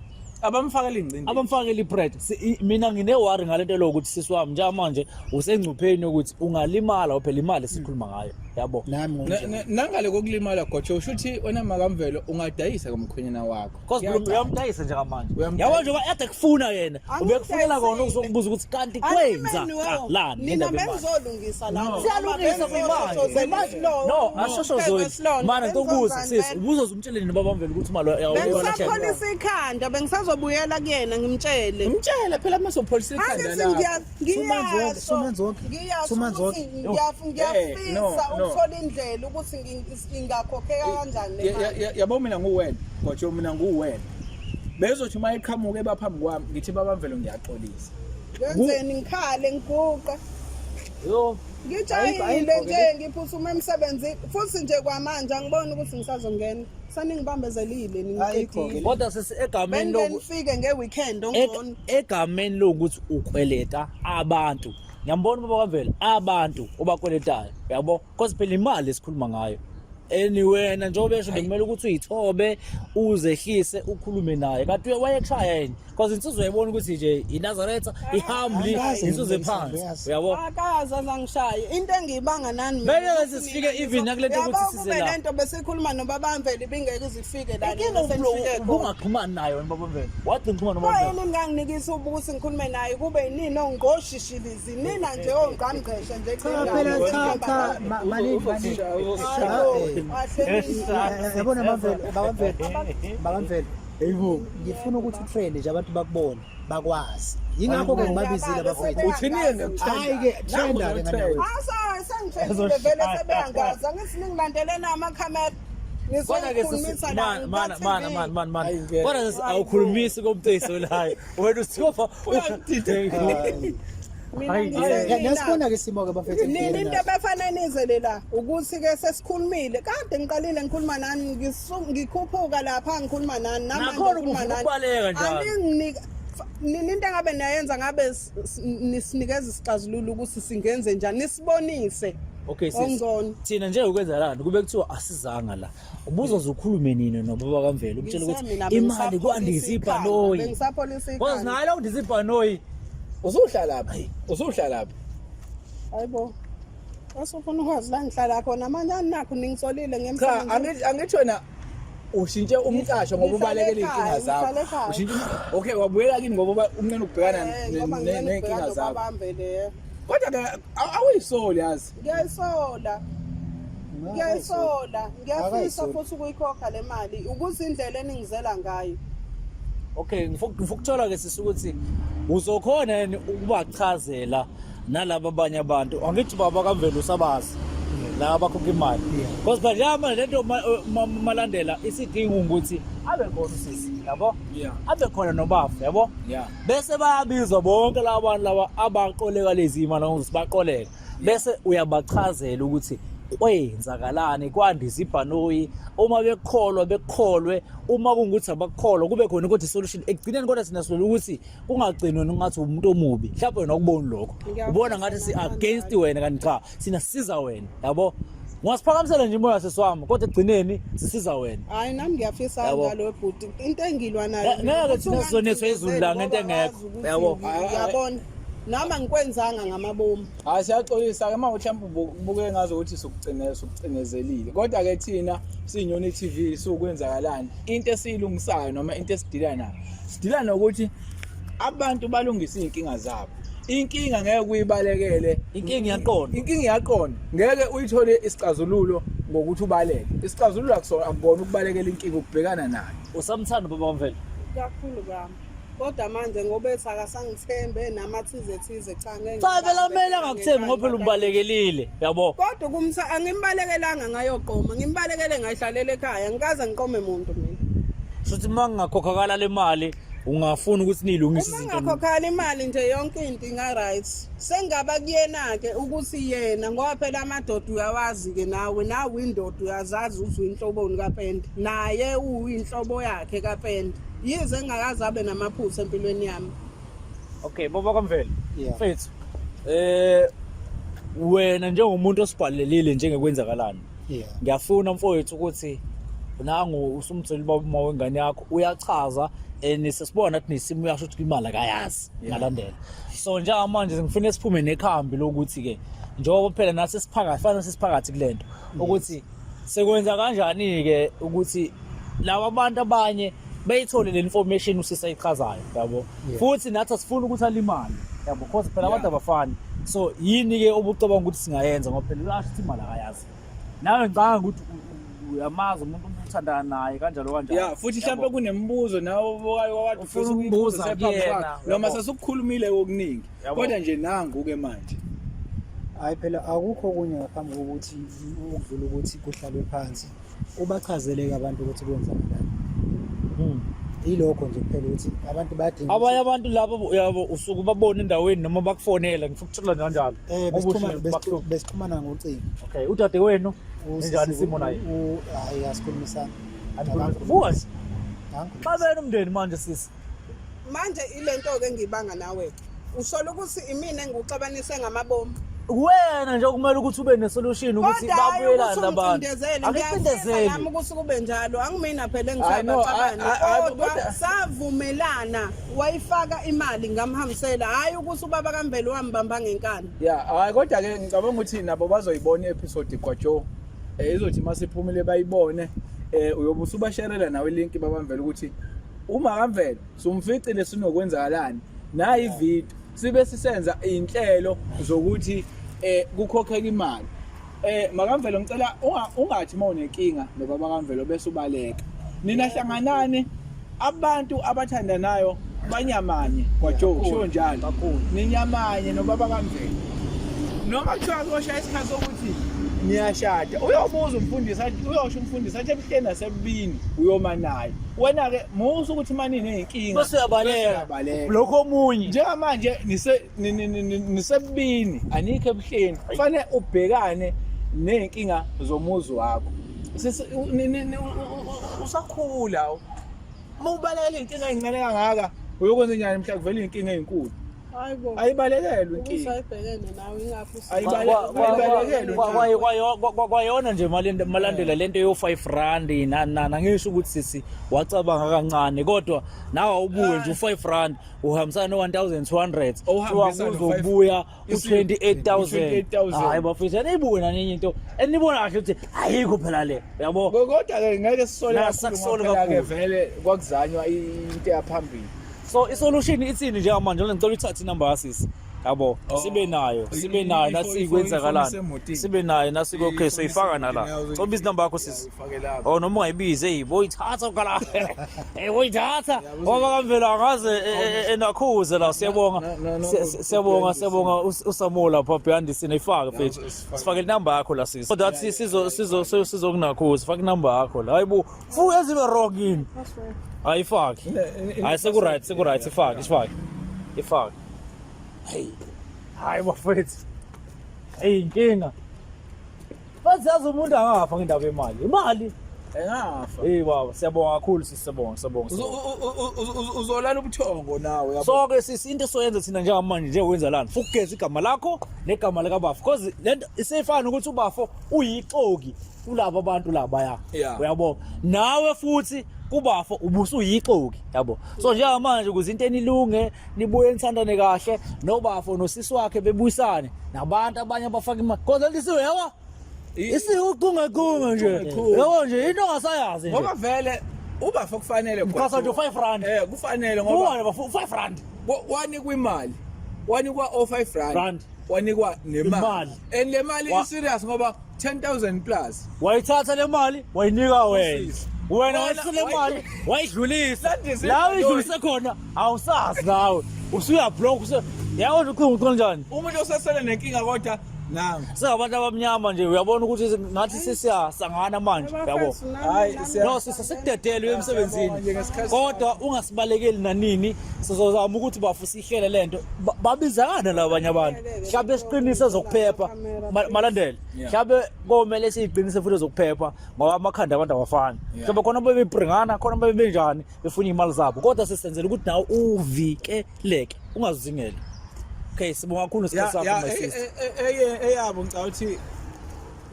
abamfakela ingcindi, abamfakela ipressure. Mina ngine-worry ngalento lo ukuthi sisi wami njengamanje usengcupheni yokuthi ungalimala, phela imali esikhuluma ngayo, yabo. Nami ngokunjalo. Nangale kokulimala, Gwajo, usho ukuthi wena makamvelo ungadayisa komkhwenyana wakho. Cause Kuyacaca. uyamdayisa njengamanje. Uyamdayisa. Yabo, njengoba ade kufuna yena, ubekufunela kona ukuzokubuza ukuthi kanti kwenza lani Nina ngendaba yemali. bengizolungisa la. Siyalungisa kuyimanje. No, ashoshozweni. Mana ngikubuza sisi, ubuzoze umtshele nini baba Mvelo ukuthi imali Bengisapholisa ikhanda, bengisazo Ngisazobuyela kuyena ngimtshele. Mtshele phela uma sopholisa ikhanda Angithi lakho. Two months wonke, ngiyasho 2 months wonke, ngiyasho 2 months ukuthi wonke. ngiyafisa No, no. ukuthola indlela ukuthi ingakhokheka kanjani le mali. Yabo mina nguwena, Gwajo, mina nguwena. Bezothi uma eqhamuke baphambi kwami ngithi babamvelo ngiyaxolisa. Ngenzeni ngikhale ngiguqe. Yo. Ngijahile Ayikho-ke nje ngiphuthuma emsebenzini futhi nje kwamanje angiboni ukuthi ngisazongena. Saningibambezelile Ayikho-ke ningiqedile. Kodwa sisi egameni Bengike loku nifike nge-weekend ongcono. Egameni lokuthi ukweleta abantu. Ngiyambona ubaba kaMvelo abantu obakweletayo, yabo? Because phela imali esikhuluma ngayo. Anyway, wena njengoba esho bekumele ukuthi uyithobe uzehlise ukhulume naye. Kanti wayekushaya yini? Because insizwa uyayibona ukuthi nje iNazaretha ihumbly Angikaze insizwa ngimlungise, ephansi. uyazi. Uyabo? Akaze azangishaye. Into engiyibanga nani mina. Bengeke ukuthi sifike mina even nakule nto Yabo, ukuthi size kube la. lento besikhuluma nobabamvela ibingeke ize ifike la. Inkinga nina senifike khona. ubungaxhumani naye wena baba Mvelo. Wagcina uxhumana nobaba Mvelo. Yini ninganginikisa ukuthi ngikhulume naye kube yinina ongqoshishilizi nina nje ongqamgqeshe nje Cha phela, cha cha, malini malini. Yabona Mamvelo, baba Mvelo, baba Mvelo. Yebo. Ngifuna ukuthi utrend nje abantu bakubone, bakwazi. Yingakho ke ngibabizile abafethu. Uthini yena? Hayi ke trenda ke ngane. Asa sengithendile vele sebeyangazi angithi ningilandelena amakhamera. Kodwa ke sisi Ngizokhulumisa la man man man man man man. Ayi, ngeke. Kodwa sisi awukhulumisi komteso la. Wena usithofa Niyasibona ke isimo ke bafethu. Nini into ebefane nizele la ukuthi ke sesikhulumile kade ngiqalile ngikhuluma nani ngikhuphuka lapha ngikhuluma nani namanje Nakhona ngikhuluma ubufuna nani. ukubaleka njalo. Aninginika nini into engabe niyayenza ngabe nisinikeza isixazululo ukuthi singenze njani nisibonise. Okay sis. Ongcono. Thina nje ukwenza kube kuthiwa asizanga la. Ubuzoze ukhulume nini nobaba kaMvelo umtshele ukuthi Ngisemina, imali bengisapholisa kwandisa ikhanda, ibhanoyi. Bengisapholisa Because ikhanda. naye la undisa ibhanoyi. Usuhlalaphi? Usuhlalaphi? Hayibo. Asufuna ukwazi la ngihlala khona manje aninakho ningisolile Cha, ngemsebenzi. angithi wena ushintshe umqasho ngoba Ngihlale ubalekela ekhaya, iy'nkinga zakho. ngihlale ekhaya. Ushintshe okay wabuyela kini ngoba umnqena ukubhekana Ngoba ngicela ney'nkinga ukubhekana zakho. nobabambele. Kodwa ke awuyisoli yazi. Ngiyayisola. Ngiyayisola. Ngiyafisa Akayisoli. futhi ukuyikhokha le mali ukuze indlela eningizela ngayo. Okay, ngifuna ukuthola ke sisi ukuthi uzokhona yini ukubachazela nalaba abanye abantu. Angithi baba kaMvelo usabazi la abakhokha imali. Because phela njengamanje lento malandela isidinga ukuthi abe khona usisi, yabo? Yeah. Abe khona nobafu, yabo? Yeah. Bese bayabizwa bonke laba bantu laba abaqoleka lezi imali ngokuthi baqoleka. Bese uyabachazela ukuthi kwenzakalani kwandisa ibhanoyi uma bekholwa bekholwe uma kungukuthi abakukholwa kube khona kodwa isolution ekugcineni kodwa thina silwela ukuthi kungagcini wena ungathi umuntu omubi mhlawumbe wena awukuboni lokho Ngiyafisa ubona ngathi si nami against kanjalo. wena kanti cha thina sisiza wena yabo ungasiphakamisela nje umoya sesiwami kodwa ekugcineni sisiza wena Hayi nami ngiyafisa Yabo. kanjalo bhuti. Into engilwa nayo. Ngeke ukuthi thina sizonethwa izulu la ngento ungangicindezelwa engekho. wazi ukuthi Yabo. Ngiyabona. Nami angikwenzanga ngamabomu. Hayi siyaxolisa ke uma mhlawumbe ubuke ngazo ukuthi sokucinezelile. Kodwa ke thina siyiNyoni TV sukwenzakalani? Into esiyilungisayo noma into esidila nayo. Sidila nokuthi abantu balungise izinkinga zabo. Inkinga ngeke uyibalekele. Inkinga iyaqonda. Inkinga iyaqonda. Ngeke uyithole isixazululo ngokuthi ubaleke. Isixazululo akusona akubona ukubalekela inkinga ukubhekana nayo. Usamthanda baba Mvelo? Kakhulu kabi. Kodwa manje ngoba ethi akasangithembe namathize thize cha ngeke. Cha phela kumele angakuthembi ngoba phela ubalekelile yabo. Kodwa kumsa angimbalekelanga ngayoqoma, ngimbalekele ngayihlalela ekhaya, ngikaze ngiqome muntu mina. Shuthi uma kungakhokhakala le mali ungafuna ukuthi niyilungise Uma izinto. ngakhokhela imali nje yonke into inga-right. Sengingaba kuyena-ke ukuthi yena ngoba phela amadoda uyawazi-ke nawe, nawe indoda uyazazi ukuthi uyinhloboni kapende. Naye uyinhlobo yakhe kapende. Yize engingakaze abe namaphutha empilweni yami. Okay, baba kaMvelo. Yeah. Mfethu. Wena njengomuntu osibhalelile njengekwenzakalani. Yeah. Ngiyafuna mfowethu ukuthi nangu usumtholi baba uma wengane yakho uyachaza and sesibona ukuthi nesimo uyasho ukuthi imali akayazi ngalandela. So njengamanje ngifuna siphume nekhambi lokuthi ke njengoba phela nathi siphakathi fanele sisiphakathi kulento ukuthi sekwenza kanjani ke ukuthi laba bantu abanye beyithole le information usisayichazayo yabo futhi nathi asifuni ukuthi alimale yabo because phela abantu abafani so yini ke obucabanga ukuthi singayenza ngoba phela uyasho ukuthi imali akayazi nawe ngicabanga ukuthi uyamazi umuntu uthandana naye kanjalo kanjalo. Ya, futhi mhlawumbe kunemibuzo nawe wakade Ufuna ukubuza kuyena, noma yabo. sasukukhulumile okuningi. Yabo. Kodwa nje nangu ke manje. Hayi phela akukho okunye ngaphambi kokuthi ukudlula ukuthi kuhlalwe phansi ubachazele-ke abantu ukuthi kwenzakalani. Yilokho nje kuphela ukuthi abantu bayadinga Abanye abantu labo yabo usuke ubabone endaweni noma bakufonela ngifuna ukuthola kanjalo. Eh, Ngoba ushiye bakuhluphe. besixhumana ngocingo. Okay, udade wenu Usisi- njani isimo naye? Hhayi asikhulumisani. Buka nje. Angikhulumisani. Xabene umndeni manje sisi. Manje ilento ke ngibanga nawe. Usola ukuthi imina engikuxabanise ngamabomu. Wena nje okumele ukuthi ube ne-solution ukuthi Kodwa hayi babuyelane ukuthi labantu. ungicindezele, ngiyafisa Angicindezeli. nami ukuthi kube njalo. Angimina phela Hayi, no, engisabaxabane. hayi, Kodwa savumelana wayifaka imali ngamhambisela. Hayi ukuthi ubaba kaMvelo wambamba ngenkani. Ya, hayi kodwa ke ngicabanga ukuthi nabo bazoyibona i-episode kwaJoe. Izothi masiphumile bayibone uyobe usubasherela nawe link babamvela ukuthi uma kamvelo sumficile sinokwenzakalani. Nayi ivideo sibe sisenza inhlelo zokuthi kukhokheka imali. Makamvelo ngicela ungathi uma unenkinga nobaba kaMvelo bese ubaleka. Nina hlanganani abantu abathandanayo banyamanye kwaJoe kusho njalo. Kakhulu. Ninyamanye nobaba kaMvelo. Noma kuthiwa kuyoshaya isikhathi sokuthi niyashada uyobuza umfundisi athi uyosho umfundisi athi ebuhleni nasebubini uyoma naye. Wena ke musa ukuthi mani nenkinga Bese uyabaleka. uyabaleka. Lokho omunye. Njengamanje nise nisebubini anikho ebuhleni. Kufanele ubhekane nezinkinga zomuzi wakho. Sisi usakhula. Uma ubalekela inkinga ezincane kangaka uyokwenza njani mhla kuvela inkinga ezinkulu? Hayibo. Ayibalekelwe inkinga. Usayibhekene nawe ingaphi Ayibalekelwe. Kwayona nje malandela lento yo 5 rand nani nani angisho ukuthi sisi wacabanga kancane kodwa nawe awubuye nje u5 rand uhambisana no 1200 Awuhambisana no uzobuya 28,000. u28000. Hayi bafethu aniyibuke nani enye into enibona kahle ukuthi ayikho phela le yabo. Kodwa ke ngeke sisole Nasakusole kakhulu ngoba phela ke kakhulu. vele kwakuzanywa into yaphambili. So isolution ithini njengamanje? Ngicela uyithathe inamba kasisi. Yabo, Oh. sibe nayo, sibe nayo nathi kwenzakalani. Isemotini. Sibe nayo nasi okay soyifaka nala. Isemotini, Cela ubize inamba yakho sisi. Uyifake lapho. Oh noma ungayibizi hey boyithatha ukala. Hey boyithatha. Ngoba kamvelo angaze enakhuze la siyabonga. No, Siyabonga siyabonga uSamola lapha behind the scene ifake mfethu. sifake. Sifake inamba yakho la sisi. So that sizo sizo sizokunakhuza faka inamba yakho la. Hayibo, fu ezibe wrong yini? Ayifaki. Hayi seku right, seku right ifake, ifake. Ifake. Hey. Hayi bafethu. Hey inkinga. Bathi yazi umuntu angafa ngendaba yemali. Imali. Engafa. Hey baba, siyabonga kakhulu sisi, siyabonga, siyabonga. Uzolala ubuthongo nawe yabo. So ke sisi into esoyenza thina njengamanje nje wenza lana. Fukugeza igama lakho negama likaBafo because lento isefana ukuthi uBafo uyixoki kulabo abantu laba ya. Uyabo. Nawe futhi kuBafo ubusuyixoki yabo. So njengamanje ukuze into enilunge nibuye nithandane kahle noBafo nosisi wakhe bebuyisane nabantu abanye abafaka imali. Because lento isiwe yabo. Isiwucungecunge nje. Yabo nje into ongasayazi nje. Ngoba vele uBafo kufanele Mkhasa nje 5 rand. Kufanele ngoba Kuwane bafo 5 rand. Wanikwa imali. Wanikwa o 5 rand. Rand. Wanikwa nemali. Imali. And le mali i serious ngoba 10000 plus. Wayithatha le mali wayinika wena. Usisi. Wena wayithatha le mali wayidlulisa. Landise La ibhanoyi. uyidlulise khona awusazi nawe. Usuya block usu yabo nje ucinga ucinga njani? Umuntu osasele nenkinga kodwa nangu. Singabantu abamnyama nje uyabona ukuthi ngathi sesiyasangana manje yabo. Hayi, No sisi sikudedelwe emsebenzini. Siyabonga nje ngesikhathi Kodwa ungasibalekeli nanini sizozama ukuthi bafu sihlele lento. Babizana labanye abantu. Mhlawumbe siqinise ezokuphepha malandele. Mhlawumbe komele siyiqinise futhi ezokuphepha ngoba amakhanda abantu awafani. Mhlawumbe khona bebebringana khona bebenjani befuna imali zabo. Kodwa sisenzela ukuthi nawe uvikeleke ungazizingeli. Okay sibonga kakhulu isikhathi sakho my sister. Eyabo ngicela ukuthi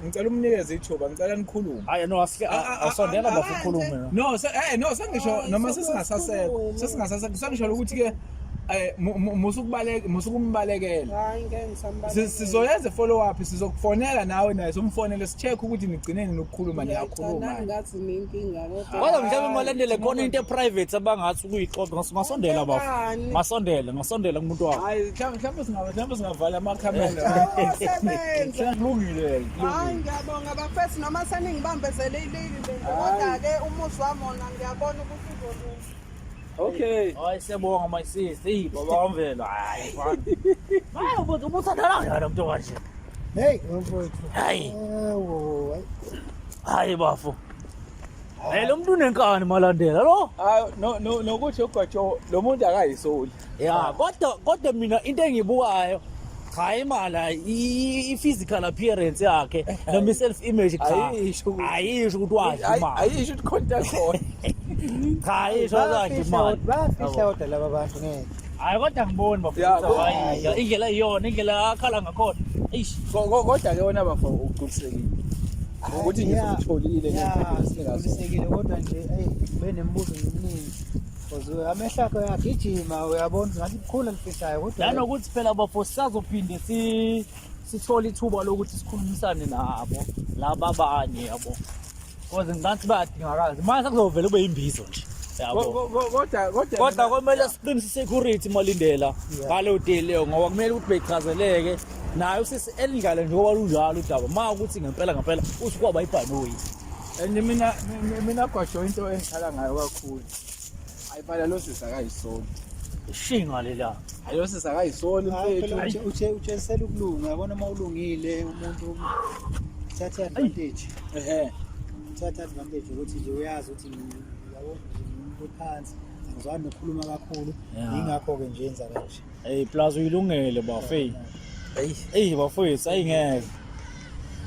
ngicela umnikeze ithuba ngicela nikhulume. Hayi no asike asondela bafu khulume. No no sengisho noma sesingasasekho sesingasasekho sengisho ukuthi ke Musukubaleka, musukumbalekela. Hayi, ngeke ngisambalekela. Sizoyenza follow up, sizokufonela nawe, naye somfonele, si-check ukuthi nigcineni nokukhuluma, niyakhuluma. Nami ngathi nenkinga kodwa. Kodwa mhlawumbe malandele khona into e-private abangathi ukuyixoxa. Ngasondela bafo. Ngani? Ngasondela, ngasondela kumuntu wakho. Hayi, mhlawumbe singavala amakhamera. Sebenza. Kulungile. Hayi, ngiyabonga bafethu, noma seningibambezele ilili kodwa-ke umuzi wami wona ngiyabona ukuthi uzolunga. Okay. Hayi, siyabonga my sister. Eyi baba wamvelo. Hayi mfana. Hayi, ubuthi ubuthandana kanjani umuntu kanje? Hey mfowethu. Hayi. Ewo, hayi. Hayi bafo. Hey, lo muntu unenkani malandela lo. Hayi, no no nokuthi ugwajo lo muntu akayisoli. Ya, kodwa mina into engibukayo cha, imali, i-physical appearance yakhe noma i-self image, cha. Ayisho Ayisho ukuthi wadla imali. Ayisho ukuthi khona khona. Cha, ayisho ukuthi wadla Bayafihla imali. Bayafihla kodwa laba bantu, ngeke. Hayi, kodwa ngiboni bafo. Ya, Hayi, indlela iyona, indlela akhala ngakhona, eish. Kodwa ke wona bafo ugculisekile ngokuthi nje utholile. Ya, ngigculisekile, kodwa nje eyi, ngibe nemibuzo eminingi. Because amehlo akho ayagijima, uyabona ngathi kukhulu alifihlayo kodwa. Nanokuthi phela bafo sisazophinde sithole ithuba lokuthi sikhulumisane nabo laba abanye, yabo, because ngicathi bayadingakala manje, sekuzovela kube imbizo nje, yabo. Kodwa Kodwa kumele siqinise i-security malindela ngaleyo day leyo, ngoba kumele ukuthi bechazeleke naye usisi elidlale njengoba lunjalo udaba, ma ukuthi ngempela ngempela uthi kwaba ibhanoyi. And mina gwajo, into engikhala ngayo kakhulu, ayibala lo sisi akayisoli. Ishinga lela. Hayi, lo sisi akayisoli. Hayi, phela Mfethu. Utshengisela ukulunga, yabona, uma ulungile umuntu uthatha advantage. Uthatha advantage ukuthi nje uyazi ukuthi yabona nje ngimuntu phansi, angizwani nokukhuluma kakhulu. Yingakho-ke nje yenza kanje. Hey, plus uyilungele bafo. Hey, hey bafowethu, ayingeke.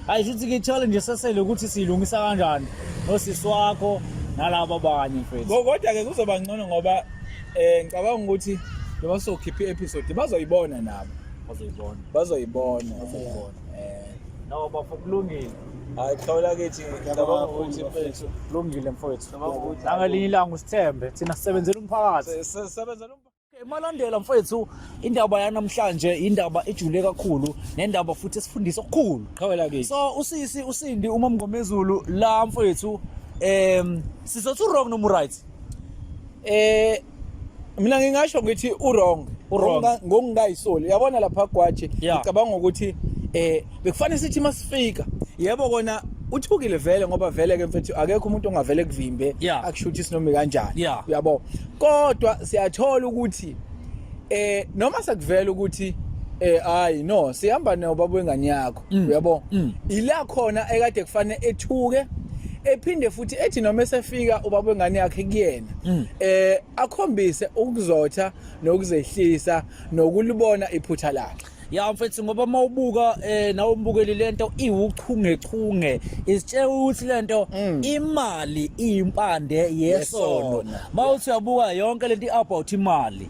Hayi, shuthi ke challenge esesele ukuthi siyilungisa kanjani nosisi wakho nalabo abanye, mfethu. Kodwa ke kuzoba ngcono ngoba ngicabanga ukuthi njengoba sokhipha i-episode bazoyibona nabo. Bazoyibona. Bazoyibona. Bazoyibona. No bafo, kulungile. Hayi, xhawula kithi, ngicabanga ukuthi mfethu Kulungile mfowethu. Ngicabanga ukuthi Nangelinye ilanga usithembe, thina sisebenzela umphakathi. Sebenza lo. Okay, malandela mfethu, indaba yanamhlanje indaba ejule kakhulu nendaba futhi esifundisa okukhulu. Qhawela kithi. So usisi usindi uma mngomezulu la mfethu, sizothi wrong noma right? Mina ngingasho ngithi u-wrong. U-wrong. Ngokungayisoli, yabona lapha gwaje, ngicabanga ukuthi bekufanele sithi masifika, yebo kona uthukile vele, ngoba vele ke mfethu akekho umuntu ongavele kuvimbe akushuthisi noma kanjani, uyabo, kodwa siyathola ukuthi noma sekuvela ukuthi hayi no, sihamba nobaba wengane yakho, uyabo, ila khona ekade kufanele ethuke, ephinde futhi ethi noma esefika ubaba wengane yakhe kuyena, akhombise ukuzotha nokuzehlisa nokulibona iphutha lakhe. Ya mfethu, ngoba mawubuka nawe umbukeli, lento iwuchungechunge, isitshela ukuthi lento imali iyimpande yesono. Yesono. Mawuthi uyabuka yonke lento about imali,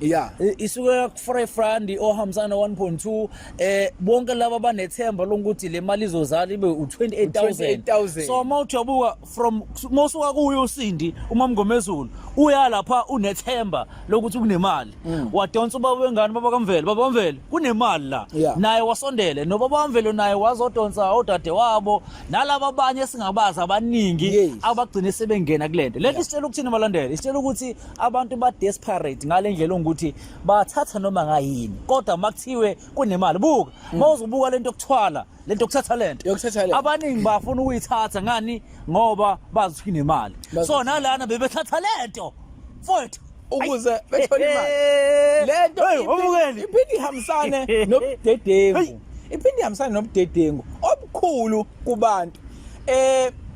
isukela ku 5 rand ohambisana 1.2, bonke laba banethemba lokuthi le mali izozala ibe u28000. 28,000. So mawuthi uyabuka from mawusuka kuyo usindi uma mngomezulu uya lapha unethemba lokuthi kunemali, wadonsa ubaba wengane, baba kaMvelo, baba kaMvelo kunemali la. Naye wasondele nobaba kaMvelo, naye wazodonsa odade wabo nalaba abanye esingabazi abaningi abagcine sebengena kulento lento. Isitshela ukuthini malandela? Isitshela ukuthi abantu ba desperate ngale ndlela ukuthi bathatha noma ngayini, kodwa makuthiwe kunemali, buka mawuzobuka lento yokuthwala, lento yokuthatha lento Yokuthatha lento. Abaningi bafuna ukuyithatha ngani? Ngoba bazi ukuthi kunemali. So nalana bebethatha lento mfowethu Ukuze bethole imali. Lento Hey, ubukeli. iphinde ihambisane nobudedengu, iphinde ihambisane nobudedengu obukhulu kubantu.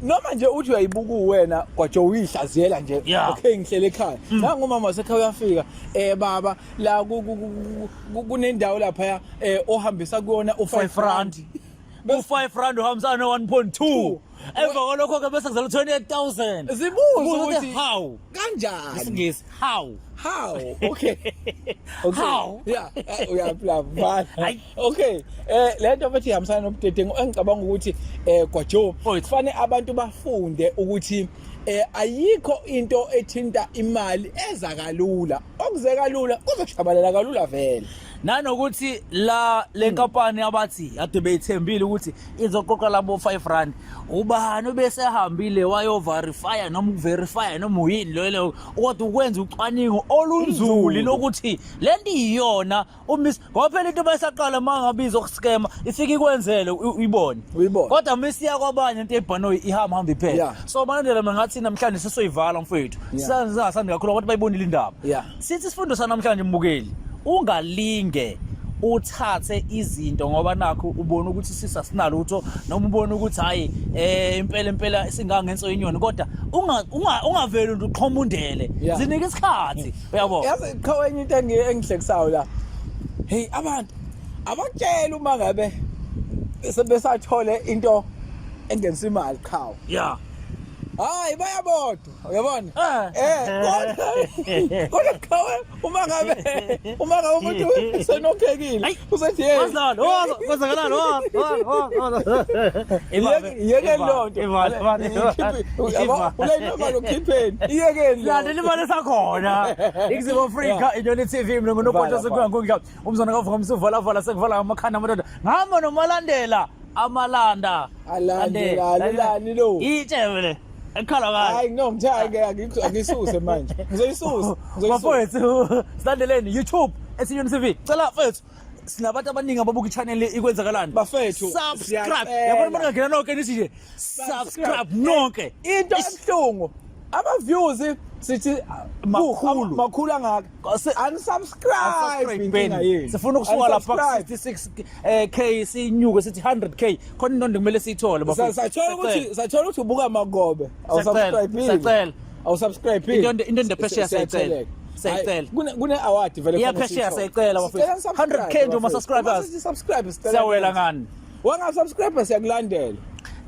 Noma nje uthi uyayibuka wena kwajo, uyihlaziyela nje, okay, ngihlele ekhaya, nangu umama wasekhaya uyafika, baba la kunendawo lapha ohambisa kuyona u5 5 rand, u-5 rand uhambisana no-1.2, emva kwalokho ke bese kuzala 28,000. Zibuze Buza ukuthi how. Kanjani? Isingisi, how? How? Okay. How? Yeah, uyaplava. Hayi. Okay, lento futhi ihambisana nobudedengu engicabanga ukuthi kwajo Mfowethu. kufanele abantu bafunde ukuthi Ayikho into ethinta imali eza kalula. Okuze kalula kuzoshabalala kalula vele. Nanokuthi la le nkampani abathi ade beyithembile ukuthi izoqoqa labo 5 rand, ubani obesehambile wayoverifya noma ukuverifya noma uyini lo lo, kodwa ukwenza ucwaningo olunzulu lokuthi lento iyona umiss, ngoba phela into bayisaqala uma ngabe izokuskema ifike ikwenzele uyibone. Uyibone. Kodwa misiya kwabanye into ebhanoyi ihamba hamba iphela. So malandela, mina ngathi namhlanje sisoyivala mfowethu. Singasandi kakhulu, abantu bayibonile indaba. Sithi isifundo sanamhlanje, mbukeli, ungalinge uthathe izinto ngoba nakho ubona ukuthi sisasinalutho, noma ubona ukuthi hayi, impela impela singangenso inyoni, kodwa ungaveli nje uqhomundele. Zinike isikhathi, uyabo. Yazi qha, enye into engihlekisayo la, hey, abantu abakutshela uma ngabe sebesathole into engenisa imali qhawe. Hayi, bayabodwa, uyabona. Kodwa qhawe, uma ngabe umuntu senokhekile Ayi. usethi hey. Wazalo, wazo, kwenzakalani, wazo, wazo, wazo. Yeke lonto. Imali. Ule imali ukhipheni, iyekeni. Landela imali esakhona. Iningizimu Afrika, Inyoni TV, mina nguNokonto. Vala, Sekuyankundla. Umzwana kavuka msuvala vala sekuvala ngamakhanda amadoda. Ngihamba noMalandela amalanda. Alandela, alelani lo? Itshebe le. Ekhala kahle. Hayi no, ngithe hayi ke angisuse manje. Ngizoyisusa. Ngizoyisusa. Bafowethu, silandeleni YouTube eSinyoni TV. Cela mfethu, sinabantu abaningi ababuka i-channel ikwenzakalani. Bafethu, subscribe. siyacela. Yabona uma ngingena nonke nithi nje subscribe nonke. Into ebuhlungu, ama views sithi Makhulu. Makhulu angaka. Unsubscribe, inkinga yenu. Sifuna ukusuka lapha Unsubscribe. 66 K sinyuke sithi 100K. Khona into kumele siyithole bafethu. Sathola ukuthi ubuka magobe. Siyacela, Awusubscribe. siyacela. Awusubscribe. Into ndephesheya siyayicela. Siyayicela. Kune award vele. Iyaphesheya siyayicela bafethu. 100K nje uma subscribers. Subscribe sicela. Siyawela ngani? Wangasubscribe siyakulandela.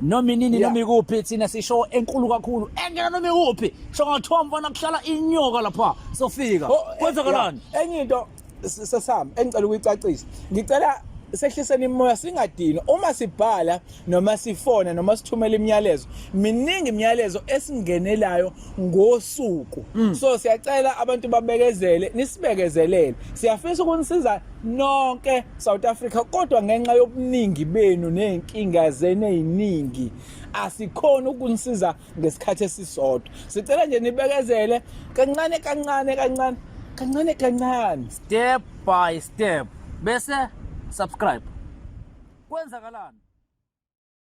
Noma inini, Yeah. noma ikuphi, thina sisho enkulu kakhulu engena noma ikuphi. Sho ngathiwa mfana kuhlala inyoka lapha, sofika. Oh, Kwenzakalani? yeah. Enye into sesami engicela ukuyicacisa, ngicela sehliseni imoya, singadini uma sibhala noma sifona noma sithumela imiyalezo. Miningi imiyalezo esingenelayo ngosuku, so siyacela abantu babekezele, nisibekezelele. Siyafisa ukunisiza nonke South Africa, kodwa ngenxa yobuningi benu nezinkinga zenu eziningi asikhona ukunisiza ngesikhathi esisodwa. Sicela nje nibekezele kancane kancane kancane kancane kancane. Step by step, bese subscribe. Kwenzakalani?